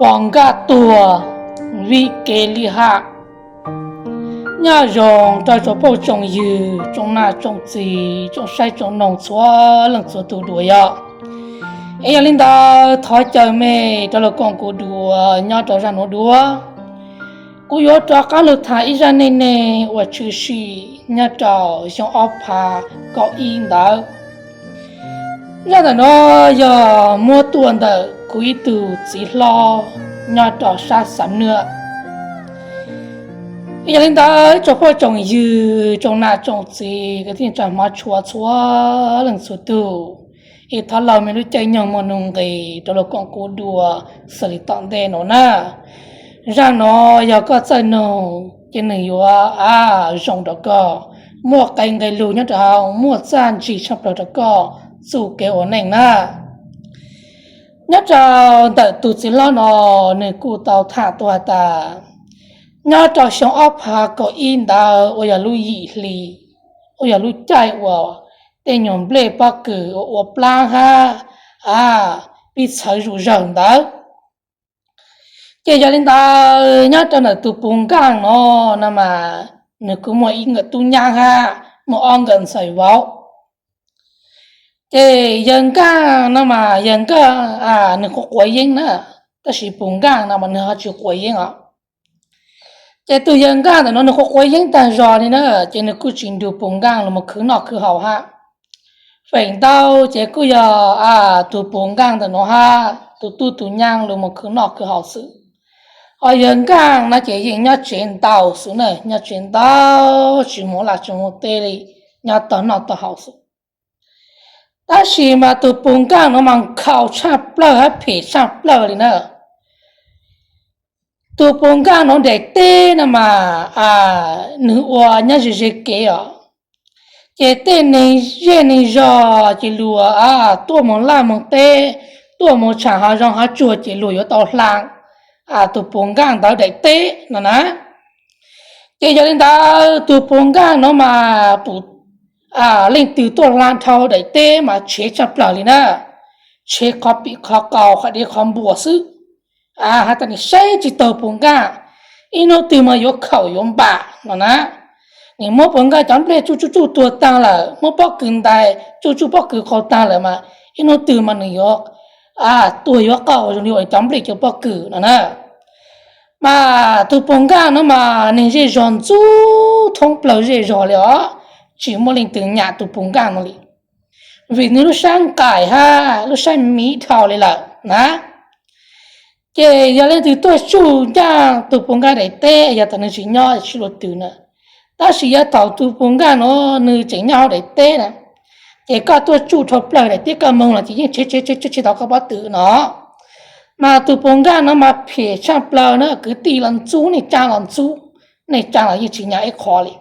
Pos nkaj tuag vim kev li ham. Nyob zoo rau tsoom phooj tsoom ywg, tsoom nam tsoom txiv, tsoom saib tsoom noog txhua leej txhua tus dua yog. Es yog li ntawd thov caw mej rov los koom kuv dua nyob rau zaj nuav dua. Kuv yuav rov qab lug tham ib zaj neej neeg uas tshwm sim nyob rau xyoo ob phav kaum ib ntawd. Zaj ntawm no yog muab tuaj ntawm kuv ib tug txiv hlob nyob rau sab Xam Nuaj. Yog li ntawd tsoom phooj tsoom ywg, tsoom nam tsoom txiv, kwv tij neej tsa hmov tshua txhua leej txhua tug, es thov laug mej lub caij nyoog muaj nuj nqis rov los koom kuv dua xws li tom ntej no na. Zaj no yog koj txawj noog ces nws yuav zoo rau koj, muaj qee nqe lug nyob rau hauv, muaj txaj ntsim tshaj plaws rau koj txuj kev ua neej na. Nyob rau ntawm tus txiv hlob no, nws kuj tau tham tuaj has tas, nyob rau xyoo ob phav kaum ib ntawd uas yog lub yim hli, uas yog lub caij uas tej nyuag nplej pob kws uas ua plaab hab pib txhawv zuj zawg ntawd. Ces yog li ntawd nyob rau ntawm tus puj nkaaj no, no mas nws kuj muaj ib nkawm tub nyab hab muaj ob nkawm ntxhais vauv. Ces yawg nkaaj no mas yawg nkaaj nws quav quav yeeb na, tab sis puj nkaaj no mas nws ho tsis quav yeeb os. Ces tus yawg nkaaj ntawm no nws quav quav yeeb tag zog li na, ces nws kuj tsis nrug puj nkaaj los mus khwv noj khwv haus hab. Feem ntau ces kuj yog tus puj nkaaj ntawm no hab tus tub tus nyaab los mus khwv noj khwv haus xwb. Ho yawg nkaaj no ces yeej nyob tsev ntau xwb na, nyob tsev ntau, tsis mus laj tsis mus teb li, nyob tog noj tog haus xwb. Tab sis mas tus puj nkaaj no mas nkhaus tshaj plawg hab phem tshaj plawg li na. Tus puj nkaaj no daim teb no mas nws ua nyob ze ze kev os. Ces tej neeg zej neeg zog ces luag tuaj mus laj mus teb, tuaj mus tsham hav zoov hav tsuag ces luag yuav tau hla tus puj nkaaj ntawd daim teb no na. Ces yog li ntawd tus puj nkaaj no mas pum leej twg tuaj hla dhau daim teb mas tshev tshaj plawg li na, tshev qhov pim qhov qau qhov dev qhov npua xwb. Has tas nim saib tsis taug puj nkaaj, ib hnub twg mas yuav khaum yuav npam no na. Nim muab puj nkaaj cov nplej tsuj tsuj tsuj tuag taag lawm, muab pob kws ntais tsuj tsuj pob kws qaug taag lawm mas ib hnub twg mas nws yuav tuag yuav qaug zoo li cov nplej cov pob kws no na. Mas tus puj nkaaj no mas neeg zej zog ntxub thoob plawg zej zog li os, tsis muaj leej twg nyam tus puj nkaaj no li, vim nws lub sab nqaim hab lub sab miv dhau li lawm na. Ces yog leej twg tuaj tsuj nkaaj tus puj nkaaj daim teb, yog thaum nws tsis nyob sib luag twg na, tab sis yog thaum tus puj nkaaj no nws tseem nyob hauv daim teb na, ces koj tuaj tsuj dhau plawg daim teb koj moog los ces yeej tshev tshev tshev tshev tau koj pob tw no. Mas tus puj nkaaj no mas phem tshaj plawg na, kwv tij los ntxub, neej tsaa los ntxub, neej tsaa los yeej tsis nyam ib qho li.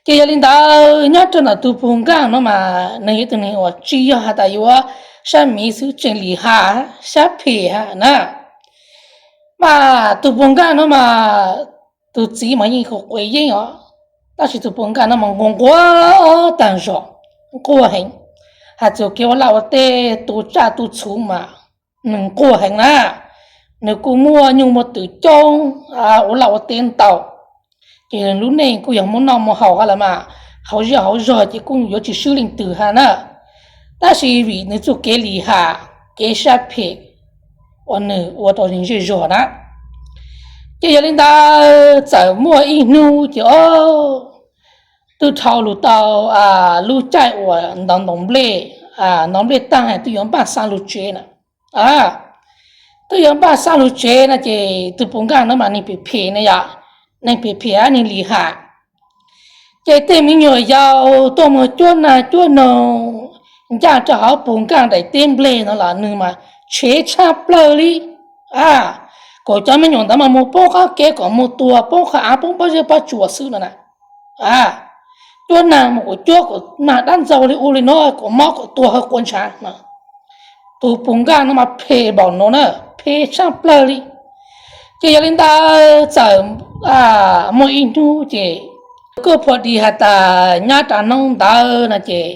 Ces yog li ntawd nyob rau ntawm tus puj nkaaj no mas nws yog ib tug neeg uas tsis yog has tas yuav sab miv xwb, tseem lim ham sab phem hab na. Mas tus puj nkaaj no mas tus txiv mas yeej quav yeeb os, tab sis tus puj nkaaj no mas nquag nquag taag zog, nquag heev. Has txug kev ua laj ua teb tu tsaj tu txhuv mas nws nquag heev na. Nws kuj muaj nyuj muaj twm coob, ua laj ua teb ntau, ces lub neej kuj yog muaj noj muaj haus hab lawm mas, hauv zej hauv zog ces kuj yuav tsis swb leej twg hab na. Tab sis vim nws txuj kev lim ham, kev sab phem uas nws ua rau neeg zej zog na. Ces yog li ntawd txawm muaj ib hnub ces o, twb dhau lug tau lub caij uas ntaus ntaus nplej, ntaus nplej taag twb yuav npaj xab lug tsev na. Twb yuav npaj xab lug tsev no ces tus puj nkaaj no mas neeg phem phem ne yom, neeg phem phem hab neeg lim ham. Ces tej me nyuam yaus tuaj muag cuab nag cuab noog ncaj rau hauv puj nkaaj daim teb nplej no los nws mas tshev tshaj plawg li. Kuas cov me nyuam ntawd mas mus poob qab kev kom mus tuag, poob qhov av poob pob zeb pob tsuas xwb no na. Cuab nag mus kuas cuab kuas nag dab ntxaus li ua li no kuas mob kuas tuag hawv quav ntshav no. Tus puj nkaaj no mas phem npaum no na, phem tshaj plawg li. Ces yog li ntawd txawm muaj ib hnub ces kuj phuaj di has tas nyob rau hnub ntawd no ces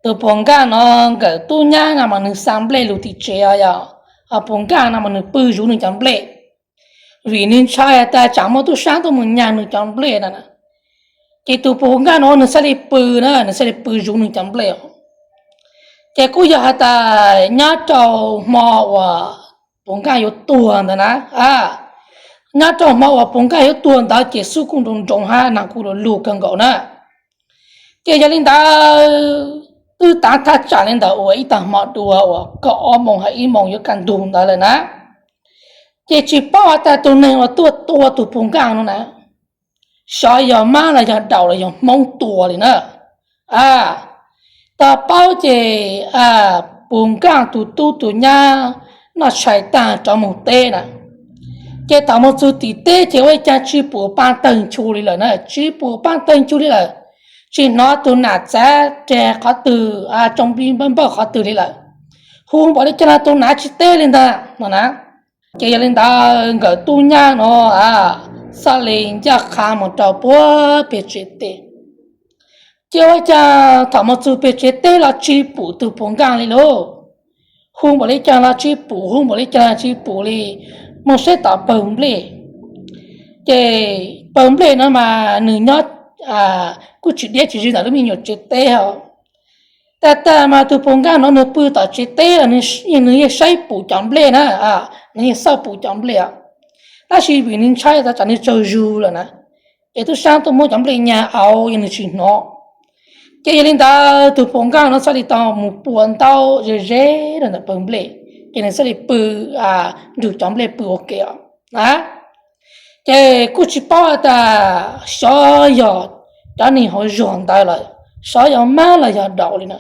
tus puj nkaaj no nkawm tub nyab no mas nws xa nplej lug tim tsev os yog. puv nkaaj no mas nws pw zuv nws cov nplej, vim nws ntshai tas tsam muaj tub sab tuaj mus nyag nws cov nplej no na. Ces tus puv nkaaj no nws thiaj li pw na, nws thiaj li pw zuv nws cov nplej os. Ces kuj yog has tas nyob rau hmo uas puv nkaaj yuav tuag ntawd na, nyob rau hmo uas puv nkaaj yuav tuag ntawd ces xub kuj nroo nroo hab nag kuj lug lug kawg nkaus na. Ces yog li ntawd, twb tav thaj tsam li ntawd ua ib tag hmo dua uas kaum ob moos hab ib moos yuav kaj ntug ntawd lawm na. Ces tsis paub has tas tus neeg uas tuaj tua tus puv nkaaj no na, xyov yog mab los yog daus los yog hmoob tua li na. Tau paub ces puv nkaaj tus tub tus nyab noj tshais tag rov moog teb na. Ces thaum moog txug tim teb ces ua li caag tsis pum paab tawg nchu li lawm na, tsis pum paab tawg nchu li lawm. Tsis hnov tus nam txav reg qhov twg, tsoo npib npawj npawj qhov twg li lawm. Hu npaum li caag los tus nam tsis teb li ntag no na. Ces yog li ntawd nkawm tub nyab no xaj li ncaj qha moog rau puag peg tsev teb. Ces ua li caag thaum moog txug peg tsev teb los tsis pum tug puv nkaaj li lauj. Hu npaum li caag los tsis pum, hu npaum li caag los tsis pum li. Moog saib tom pawg nplej, ces pawg nplej no mas nws nyob kuj tsis diab tsis zig ntawm lub me nyuam tsev teb os. Tag tag mas tug puv nkaaj no nws pw tom tsev teb, nws yeej saib pum cov nplej na, nws yeej xauj pum cov nplej os. Tab sis vim nws ntshai tas tsam nws tsaug zug lawm na, ces tub sab tuaj muab cov nplej nyag au yog nws tsis hnov. Ces yog li ntawd tug puv nkaaj no txhaj li tau mus pua ntaub ze ze rau ntawm pawg nplej, ces nws txhaj li pw nrug cov nplej pw ua ke os na. Ces kuj tsis paub tas xyov yog cov neeg hauv zog ntawd lawm, xyov yog mab los yog daus li na.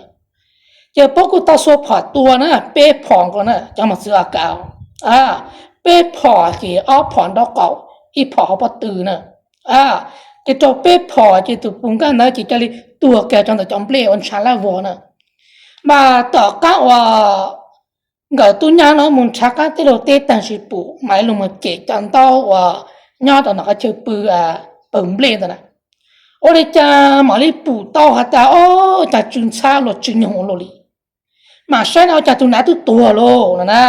Ces puab kuj tau xuas phom tua na, peb phom nkaus na, cov mos txwv A K, peb phom ces ob phom nraub qaum, ib phom hauv pob tw na. Ces rau peb phom ces tus puv nkaaj ntawd ces cia li tuag kiag rau ntawm cov nplej uas ntshav laj vog na. Mas tom qab uas nkawm tub nyab no mus nrhav qab teb lug teb taag tsis pum, mam li lug mus cem cov ntaub uas nyob rau ntawm qhov chaw pw pawg nplej ntawd na. Ua li cas mam li pum tau has tas, o, cas tsw ntxhab luaj tsw nyoog ua luaj li. Mam saib no ua cas tug nam twb tuag lauj no na.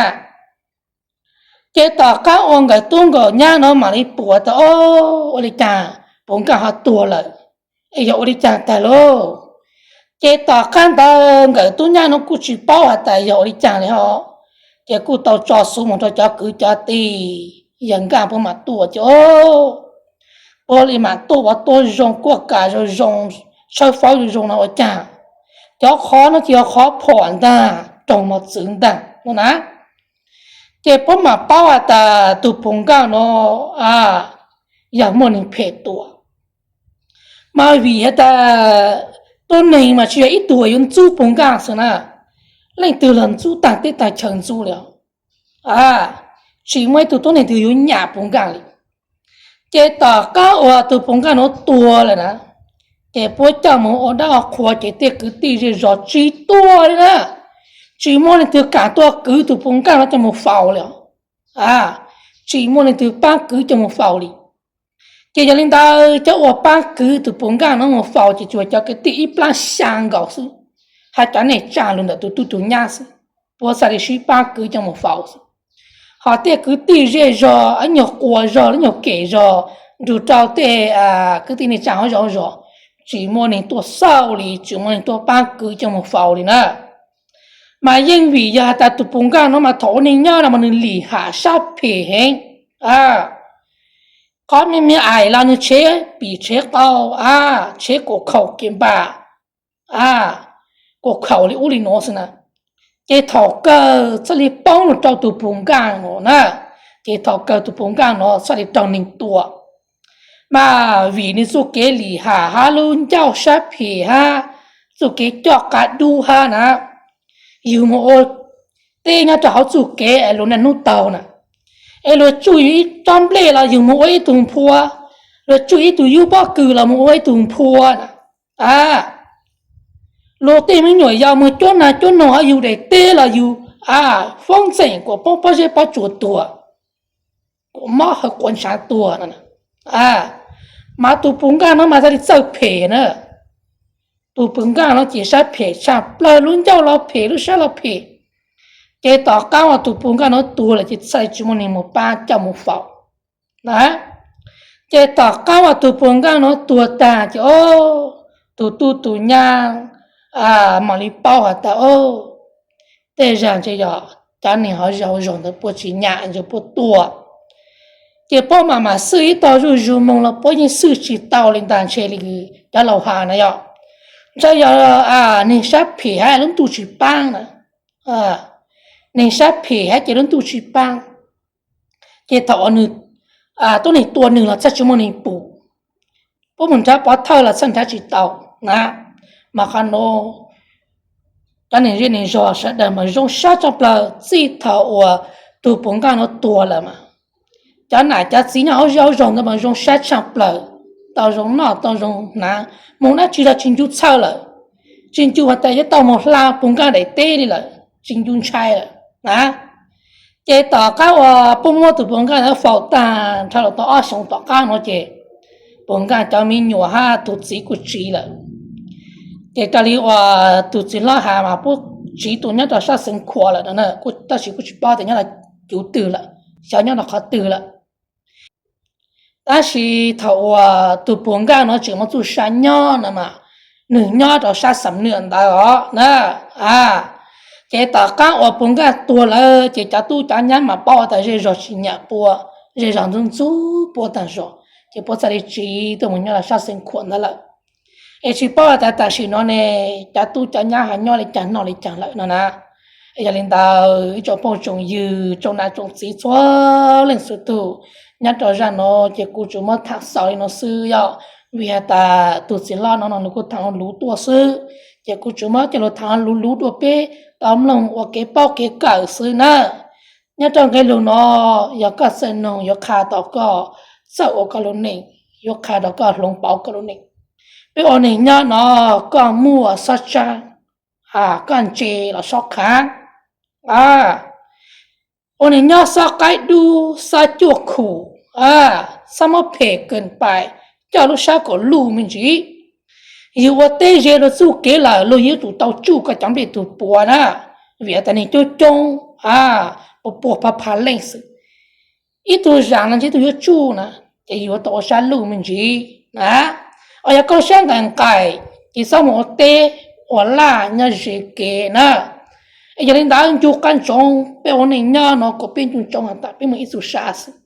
Ces tom qab uas nkawm tub nkawm nyab no mam li pum tas, o, ua li cas puv nkaaj ho tuag lawm, es yog ua li cas tag lauj. Ces tom qab ntawd nkawm tub nyab no kuj tsis paub has tas yog ua li cas li ho, ces kuj tau tso xov mus rau cov kwv cov tij, yawg Nkaaj puab mam tuaj ces, o, puab li mam tuaj ua tuab zoo kuaj kas zoo zoo, tshawb fawb zoo zoo no ua cas, cov qhov no ces yog qhov phom ntag, raug mos txwv ntag no na. Ces puab mam paub has tas tug puv nkaaj no yog muaj neeg phem tua. Mas vim has tas tuab neeg mas tsis yog ib tug yuav ntxub puv nkaaj xwb na, leej twg los ntxub taag teb taag chaw ntxub li os. Tsis muaj ib tug tuab neeg twg yuav nyam puv nkaaj li. Ces tom qab uas tug puv nkaaj no tuag lawm na, ces puab coj mus ua dab ua qhua ces tej kwv tij zej zos tsis tuaj li na. Tsis muaj leej twg kam tuaj kwv tug puv nkaaj no coj mus faus li os. Tsis muaj leej twg paab kwv coj mus faus li. Ces yog li ntawd cov uas paab kwv tug puv nkaaj no mus faus ces tsuas cov kwv tij ib plab xya nkaus xwb, hab cov neej tsaa lug ntawm tug tub tug nyab xwb, puab xav li sib paab kwv coj mus faus xwb. Ho tej kwv tij zej zog, ib nyuag quas zog, ib nyuag kem zog, nrug rau tej kwv tij neej tsaa hauv zej hauv zos, tsis muaj neeg tuaj xauj li, tsis muaj neeg tuaj paab kwv coj mus faus li na. Mas yeej vim yog has tas tug puv nkaaj no mas thaum ua neeg nyob no mas nws lim ham sab phem heev. Qhov me me aim los nws tshev pim tshev qau, tshev kuam khaum kev npam, kuam khaum li ub li nuav xwb na. Ces thaum kawg txhaj li poob lug rau tug puv nkaaj no na, ces thaum kawg tug puv nkaaj no txhaj li raug neeg tua. Mas vim nws txuj kev lim ham hab lub ncauj sab phem hab txuj kev coj qav dub hab na, yug mus ua teb nyob rau hauv txuj kev es luag niaj hnub taug na, es luag tsuj yug ib tsob nplej los yug mus ua ib tug nphua, luag tsuj ib tug yub pob kws los mus ua ib tug nphua na. Luag tej me nyuam yaus mus cuab nag cuab noog hab yug daim teb los yug foob ntxeem kuas poob pob zeb pob tsuas tuag, kuas mob hawv quav ntshav tuag no. Mas tus puv nkaaj no mas txhaj li txawj phem na. Tus puv nkaaj no ces sab phem tshaj plawg, lub ncauj los phem, lub sab los phem. Ces tom qab uas tus puv nqaj no tuag lawm ces txhaj tsis muaj neeg mus pab coj mus faus na. Ces tom qab uas tus puv nqaj no tuag tag ces o, tus tub tus nyab mam li paub has tas o, tej zag ntshe yog cov neeg hauv zej hauv zog ntawd puab tsis nyam ntshe puab tuag. Ces puab mam mam xwj ib tog zuj zus moog los puab yeej xwj tsis tau li ntag ntshe li cov laus has na yog, ntshe yog neeg sab phem hab lub ntuj tsis paab na. Neeg sab phem hab ces lub ntuj tsis paab, ces thaum uas nws tuab neeg tua nws los txhaj tsis muaj neeg pum, puab mus nrhav pov thawj los txhaj nrhav tsis tau na. Mas qhov nuav cov neeg zej neeg zog sawv daws mas zoo sab tshaj plaws txij thaum uas tus puv nqaj no tuag lawm mas cov nam cov txiv nyob hauv zej hauv zog ntawd mas zoo sab tshaj plaws, tau zoo noj tau zoo hnav, moog dab tsi los tsis ncu txhawj lawm, tsis ncu has tas yuav tau moog hla puv nqaj daim teb li lawm, tsis ncu ntshai lawm na. Ces tom qab uas puab muab tus puv nqaj ntawd faus tag nrho los tau ob xyoos tom qab no ces puv nqaj cov me nyuam hab tug txiv kuj tsiv lawm. Ces raws li uas tug txiv hlob has mas puab tsiv tus nyob rau sab Xeev Khuam lawm, tab sis kuj tsis paub tias nyob rau cuv twg lawm, xyov nyob rau qhov twg lawm. Tab sis thaum uas tus puv nqaj no tseem muaj txuj sa nyob no mas, nwg nyob rau sab Xam Nwj ntawd os na. Ces tom qab uas puv nqaj tuag lawm ces cov tub cov nyab mas paub tas zej zog tsis nyam puab, zej zog ntxub ntxub puab tag zog, ces puab txhaj li tsiv tuaj mus nyob rau sab Xeev Khuam ntawd lawm. Es tsis paub tas tam sim no ne cov tub cov nyab ho nyob li caag noj li caag lawm no na. Yog li ntawd ib tsoom phooj tsoom ywg tsoom nam tsoom txiv txhua leej txhua tug, nyob rau zaj no ces kuv tsuas muab thaam xaus li no xwb yog, vim has tas tug txiv hlob no no nws kuj thaam luv tuaj xwb, ces kuv tsuas muab coj lug thaam luv luv dua peb tau mloog ua kev paub kev kawm xwb na. Nyob rau nqe lug no, yog koj txawj noog yuav qha tau koj txawj ua koj lub neej, yuav qha rau koj hloov pauv koj lub neej. Peb ua neeg nyob no, koj muaj xob tsab, koj ntse los xob qha. Ua neeg nyob xob qaib dub xob cuaj khum, xob muab phem kees pais, coj lub sab kom luj me ntsis. Yug ua teb ze rau txuj kev lawm luag yuav tsum tau tsuj koj cov nplej tug puav na, vim tas neeg coob coob, puas puas phav phav leej xwb. Ib tug zaam no ntshe tug yuav tsuj na, ces yuav tau ua sab luj me ntsis na. Os yog koj sab nqaim nqaim ces txhob mus ua teb ua laj nyob ze kev na. Es yog li ntawd ncu qab ntsoov peb ua neej nyob no kom peb ncu ntsoov has tas peb muaj ib txuj sa xwb.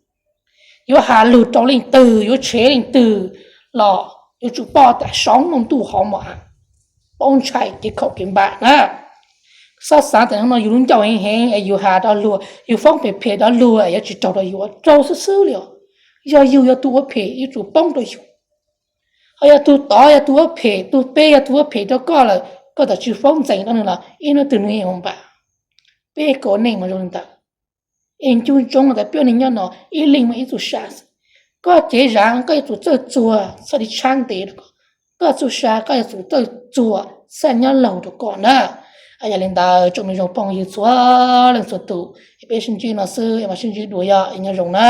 Yuav has lug rau leej twg yuav tshev leej twg los yuav tsum paub tas saum ntuj hauv mas paub ntshai kev khaum kev npam na. Xob xaav tas no yus lub ncauj heev heev es yus has rau luag, yus foob phem phem rau luag es yuav tsis raug rau yus, raug xwb xwb li os. Yog yus yog tug ua phem yuav tsum poob rau yus. Ho yog tug tod yog tug ua phem, tug peb yog tug ua phem rau koj lawm, koj txawm tsis foob ntxeev rau nws los ib hnub twg nws yeej ua npam. Peb ua neej mas zoo li ntawd. Es ncu ntsoov tas peb ua neej nyob no ib leeg muaj ib txuj sa xwb. Koj cev zam koj yuav tsum txawj txuag txhob li tshab ntev rau koj. Koj txuj sa koj yuav tsum txawj txuag txhob nyob laug rau koj na. Yog li ntawd tsoom me zoo phooj ywg txhua leej txhua tus, peb sib ntsib no xwb es mam sib ntsib dua, yog nyob zoo na.